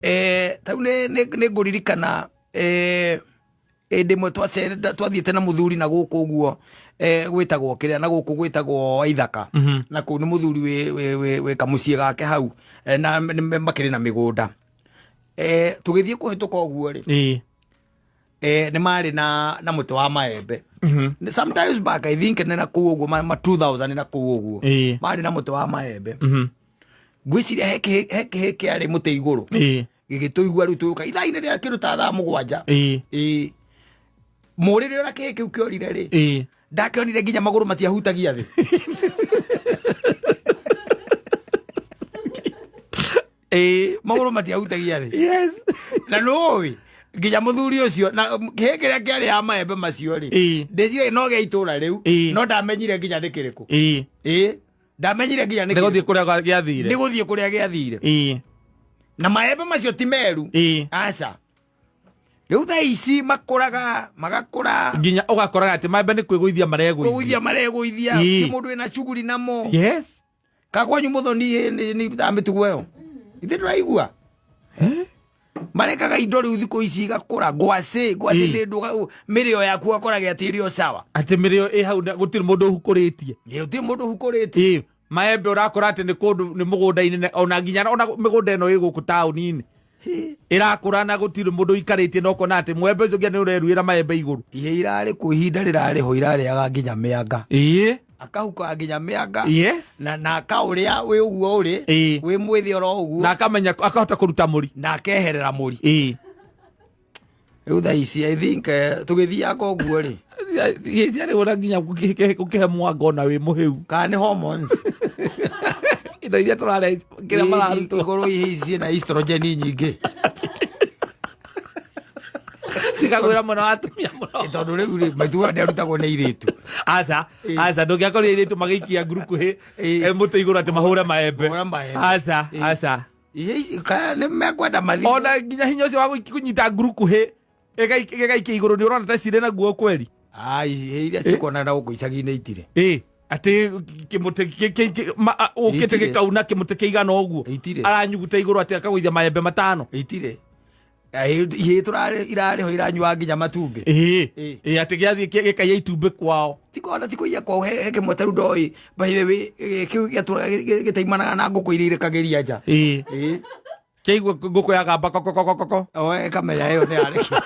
Tarĩu nĩ ngũririkana hĩndĩ ĩmwe twathiĩte na mũthuri na gũkũ ũguo, gwĩtagwo kĩrĩa na gũkũ gwĩtagwo Waithaka. Na kũu nĩ mũthuri wĩ kamũciĩ gake hau, na makĩrĩ na mĩgũnda. Tũgĩthiĩ kũhĩtũka ũguo rĩ, nĩ marĩ na mũtĩ wa maembe. Sometimes back, I think nĩ na kũu ũguo ma 2000 na kũu ũguo. Marĩ na mũtĩ wa maembe. Ngwĩciria he kĩhĩ kĩarĩ mũtĩ igũrũ. Gĩgĩtũigua rĩu tũgĩũka ithaa-inĩ rĩa kĩndũ ta thaa 7. Ĩĩ. Mũrĩre ũrĩa kĩhĩ kĩu kĩorire rĩ, ndakĩonire nginya magũrũ matiahutagia thĩ. Magũrũ matiahutagia thĩ. Na nũĩ nginya mũthuri ũcio na kĩhĩ kĩrĩa kĩarĩ ya maembe macio rĩ, ndĩciria no gĩa itũra rĩu. No ndamenyire nginya nĩ kĩrĩkũ. Ĩĩ, ndamenyire nginya nĩ nĩ gũthiĩ kĩrĩkũ. Kũrĩa gĩathire. Nĩ gũthiĩ kũrĩa gĩathire. Na maembe macio ti meru. Aca, rĩu thaa ici makũraga, magakũra. Nginya ũgakoraga atĩ maembe nĩ kwĩgũithia maregũithia. Kũgũithia maregũithia. Ti mũndũ wĩna cuguri namo. Ka kwanyu mũthoni nĩ irutaga mĩtugo ĩyo ithe ndũraigua marekaga indo rĩu thikũ ici igakũra ngwacĩ ngwacĩ. Nĩ ndũga mĩrĩo yaku ũgakoraga atĩ ĩrĩ o sawa. Atĩ mĩrĩo ĩ hau na gũtirĩ mũndũ ũhukũrĩtie. Ĩ, gũtirĩ mũndũ ũhukũrĩtie. Maembe ũrakora atĩ nĩ kũndũ nĩ mũgũnda-inĩ ona nginya ona mĩgũnda ĩno ĩ gũkũ taũni-inĩ ĩrakũra na gũtirĩ mũndũ ũikarĩtie, na ũkona atĩ mwembe ũcio nginya nĩ ũreruĩra maembe igũrũ. Ihe irarĩ kũ ihinda rĩrarĩ ho irarĩaga nginya mĩanga. Akahuka nginya mĩanga. Na akaũrĩa wĩ ũguo ũrĩ wĩ mwĩthĩ oro ũguo. Na akamenya akahota kũruta mũri. Na akeherera mũri. Rĩu thaa ici, I think tũgĩthiaga ũguo rĩ. Ciarĩ ũra nginya gũkĩhe mwanga ona wĩ mũhĩu. Kana nĩ hormones. Indo iria tũrarĩa kĩrĩa mararutwo. Igũrũ ihe ici ciĩna estrogen nyingĩ. Cikagwĩra mũno atumia mũno. Tondũ rĩu rĩ, maitũ nĩ arutagwo nĩ airĩtu. Aca, aca, ndũngĩakorire airĩtu magĩikia ngurukuhĩ mũtĩ igũrũ atĩ mahũre maembe. Mahũre maembe. Aca. Aca. Ihe ici kana nĩ mekwenda mathi. Ona nginya hinya ũcio wa kũnyita ngurukuhĩ ĩgaikia igũrũ nĩ ũrona ta cirĩ naguo kweri. Ah, ihe iria cikuonana na gũkũ icagi-inĩ itirĩ. Atĩ kĩmũtĩ ũkĩte Itirĩ. gĩkauna kĩmũtĩ kĩigana ũguo. Itirĩ. Aranyuguta igũrũ atĩ akagũithia maembe matano. Itirĩ. Ihe tũrarĩ irarĩ ho iranyua nginya matumbĩ. Ĩĩ, atĩ gĩathiĩ gĩkaiya itumbĩ kwao. Tikona tikũiya kwao, he kĩmwe tarĩu ndoĩ by the way, kĩu gĩatũraga gĩtaimanaga na ngũkũ iria irekagĩria nja. Kĩaigua ngũkũ yagamba kokokokoko. O ĩkamenya ĩyo nĩ yarĩkia.